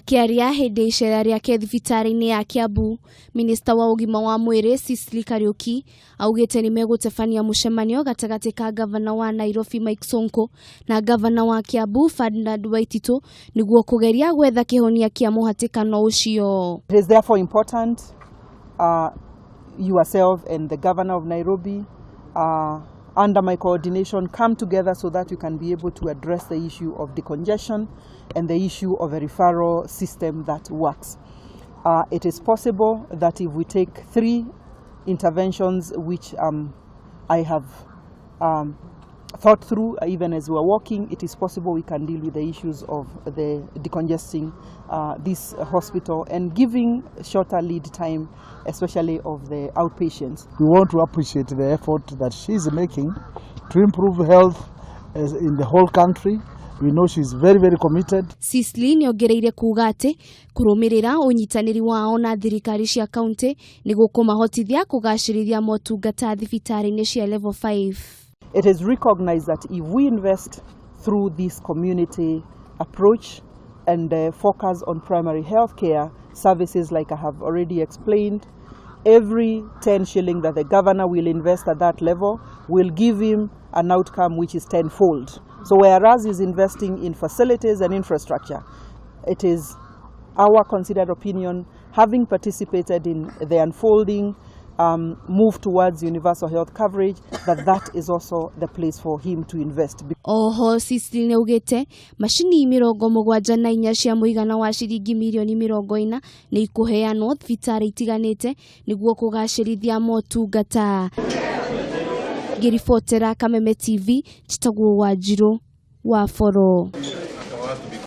Akĩaria hĩndĩ icera rĩake thibitarĩ-inĩ ya Kiambu, minista wa ũgima wa mwĩrĩ Sicily Kariuki augĩte nĩ megũtabania mũcemanio gatagatĩ ka gavana wa Nairobi Mike Sonko na gavana wa Kiambu Ferdinand Waititu nĩguo kũgeria gwetha kĩhonia kĩa mũhatĩkano ũcio. It is therefore important yourself and the governor of Nairobi under my coordination come together so that we can be able to address the issue of decongestion and the issue of a referral system that works. It is possible that if we take three interventions which I have thought through even as we are walking, it is possible we can deal with the issues of the decongesting this hospital and giving shorter lead time, especially of the outpatients. We want to appreciate the effort that she's making to improve health in the whole country. We know she's very, very committed. Sicily nĩongereire kuga atĩ kũrũmĩrĩra ũnyitanĩri wao na thirikari cia kaunti nĩ gũkũmahotithia kũgacĩrithia motungata thibitarĩ-inĩ cia level 5. It is recognized that if we invest through this community approach and focus on primary health care services like I have already explained, every 10 shilling that the governor will invest at that level will give him an outcome which is tenfold. So whereas he's investing in facilities and infrastructure, it is our considered opinion, having participated in the unfolding move towards universal health coverage, that that is also the place for him to invest. Oho Sicily nĩaugĩte macini 74 cia mũigana wa ciringi mirioni 40 nĩ ikũheanwo thibitarĩ itiganĩte nĩguo kũgacĩrithia motungata. Ngĩribotera Kameme TV, njĩtagwo Wanjirũ wa Boro.